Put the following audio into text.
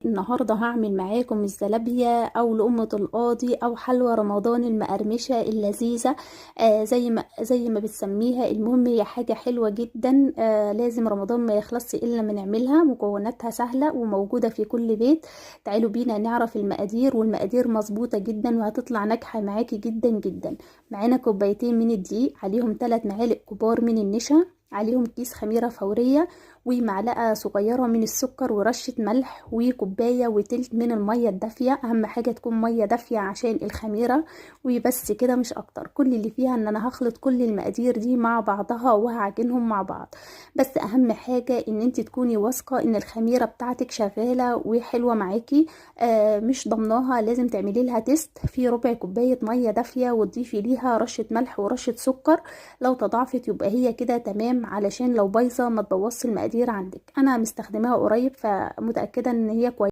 النهاردة هعمل معاكم الزلابية او لقمة القاضي او حلوى رمضان المقرمشة اللذيذة، زي ما بتسميها. المهم هي حاجة حلوة جدا، لازم رمضان ما يخلصش الا ما نعملها. مكوناتها سهلة وموجودة في كل بيت. تعالوا بينا نعرف المقادير، والمقادير مظبوطة جدا وهتطلع ناجحة معاكي جدا جدا. معانا كوبايتين من الدقيق، عليهم 3 معالق كبار من النشا، عليهم كيس خميرة فورية ومعلقة صغيرة من السكر ورشة ملح وكوباية وتلت من المية الدافية. أهم حاجة تكون مية دافية عشان الخميرة، وبس كده مش أكتر. كل اللي فيها إن أنا هخلط كل المقادير دي مع بعضها وهعجنهم مع بعض. بس أهم حاجة إن انت تكوني واثقة إن الخميرة بتاعتك شغالة وحلوة معاكي، مش ضمناها، لازم تعملي لها test في ربع كوباية مية دافية وتضيفي ليها رشة ملح ورشة سكر. لو تضاعفت يبقى هي كده تمام، علشان لو بايظة ما تبوظش المقادير عندك. انا مستخدماها قريب فمتاكده ان هي كويسه.